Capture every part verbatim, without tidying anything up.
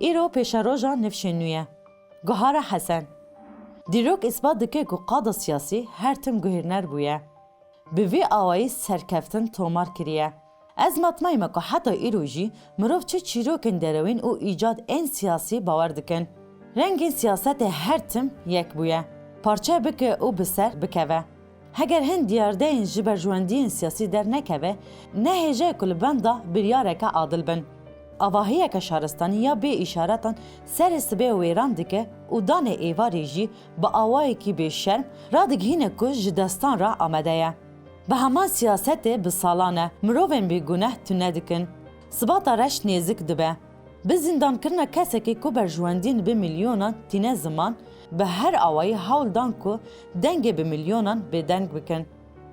Îro pêşeroja nifşên nû ye. Guhara Hesen. Dîrok îsbat dike ku qada siyasî her tim guhêrner bûye. Bi vî awayî serkeftin tomar kiriye. Ez matmayî me ku heta îro jî mirov çi çîrokên derewîn û îcad ên siyasî bawer dikin. Rengên siyasetê her tim yek bûye. Parçe bike û bi ser bikeve. Heger hin diyardeyên ji berjwendiyên siyasî dernekeve, ne hêje ye ku li benda biryareke adil bin. Avahiyeke şaristanî ya bê îşaretan serê sibê wêran dike û danê êvarê jî bi awayekî bêşerm radigihîne ku ji destan re amade ye. Bi heman siyasetê bi salan e, mirovên bêguneh tune dikin. Sibata reş nêzik dibe. Bi zindankirina kesekî ku berjwendiyên bi milyonan tîne ziman, bi her awayî hewl dan ku dengê bi milyonan bêdeng bikin.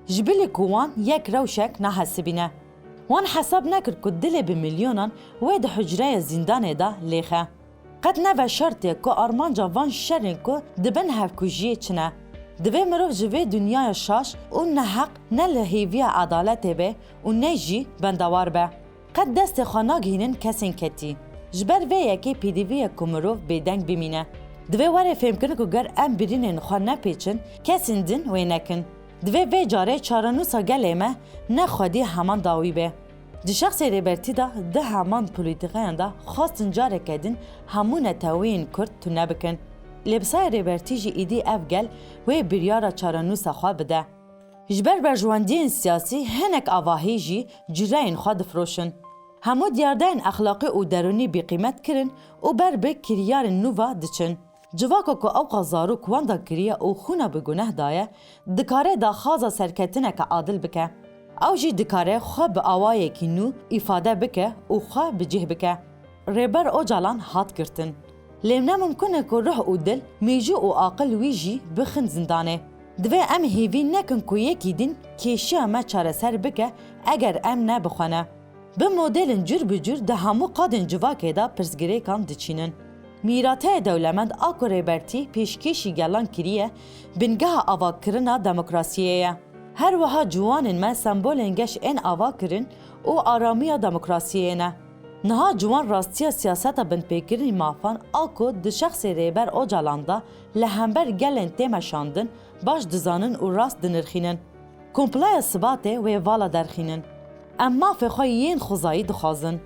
Ji bilî ku wan yek rewşek nahesibîne. Wan hesab nekir ku dilê bi milyonan wê di hucreya zîndanê de lêxe. Qet ne veşartî ye ku armanca van şerên ku di bin hevkujiyê çi ne. Divê mirov ji vê dinyaya şaş û neheq ne li hêviya edaletê be û ne jî bendewar be. Qet destê xwe nagihînin kesên ketî. Ji ber vê yekê pêdivî ye ku mirov bêdeng bimîne. Divê were fêmkirin ku ger em birînên xwe nepêçin, kesên din wê nekin. Divê vê carê çarenûsa gelê me ne xwedî heman dawî be. Di şexsê Rêbertî de di heman polîtîkayan de xwestin careke din hemû neteweyên Kurd tune bikin. Lê bi sayê Rêbertî jî îdî ev gel wê biryara çarenûsa xwe bide. Ji ber berjwendiyên siyasî hinek avahî jî cureyên xwe difiroşin. Hemû diyardeyên exlaqî û derûnî bêqîmet kirin û ber bi kiryarên nû ve diçin. Civaka ku ewqas zarok wenda kiriye û xwîna bi guneh daye, dikare daxwaza serketineke adil bike. Ew jî dikare xwe bi awayekî nû îfade bike û xwe bi cih bike. Rêber Ocalan hat girtin. Lê ne mimkun e ku ruh û dil, mêjû û aqil wî jî bixin zindanê. Divê em hêvî nekin ku yekî din kêşiya me çareser bike eger em ne bi xwe ne. Bi modelên cur bi cur di hemû qadên civakê de pirsgirêkan diçînin. Mîrateyê dewlemend a ku Rêbertî pêşkêşî gelan kiriye, bingeha avakirina demokrasiyê ye. Her wiha ciwanên me sembolên geş ên avakirin û aramiya demokrasiyê ne. Niha ciwan rastiya siyaseta binpêkirinî mafan a ku di şexsê Rêber Ocalan de li hember gelên tê meşandin baş dizanin û rast dinirxînin. Komploya Sibatê wê vala derxînin. Em mafê xwe yên xwezayî dixwazin.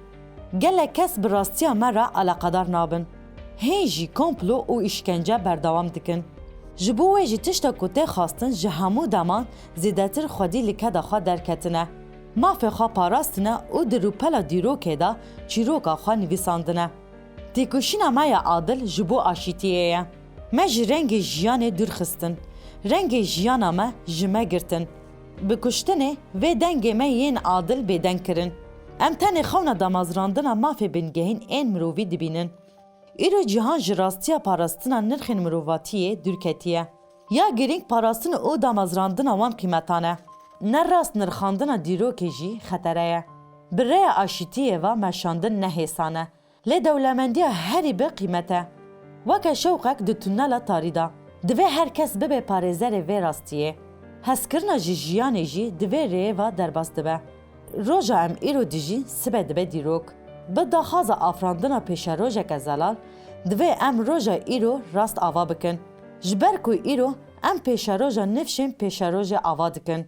Gelek kes bi rastiya me re eleqedar nabin. Hên jî komplo û îşkence berdewam dikin. Ji bo wê jî tişta ku tê xwestin ji hemû deman zêdetir xwedî li keda xwe derketine. Mafê xwe parastine û di rûpela dîrokê de çîroka xwe nivîsandine. Têkoşîna me ya adil ji bo aşîtiyê ye. Me ji rengê jiyanê dûr xistin. Rengê jiyana me ji me girtin. Bi kuştinê vê dengê me yên adil bêdeng kirin. Em tenê xewna damezrandina mafê bingehîn ên mirovî dibînin. Îro cîhan ji rastiya parastina nirxên mirovatiyê dûr ketiye. Ya girîng parastin û damezrandina wan qîmetan e. Ne rast nirxandina dîrokê jî xetere ye. Bi rêya aşîtiyê ve meşandin ne hêsan e. Lê dewlemendiya herî bi qîmet e. Weke şewqek di tunela tarî de. Divê her kes bibe parêzerê vê rastiyê. Hezkirina ji jiyanê jî di vê rêyê ve derbas dibe. Roja em îro dijîn sibe dibe dîrok. Bi daxwaza afirandina pêşerojeke zelal, divê em roja îro rast ava bikin. Ji ber ku îro em pêşeroja nifşên pêşerojê ava dikin.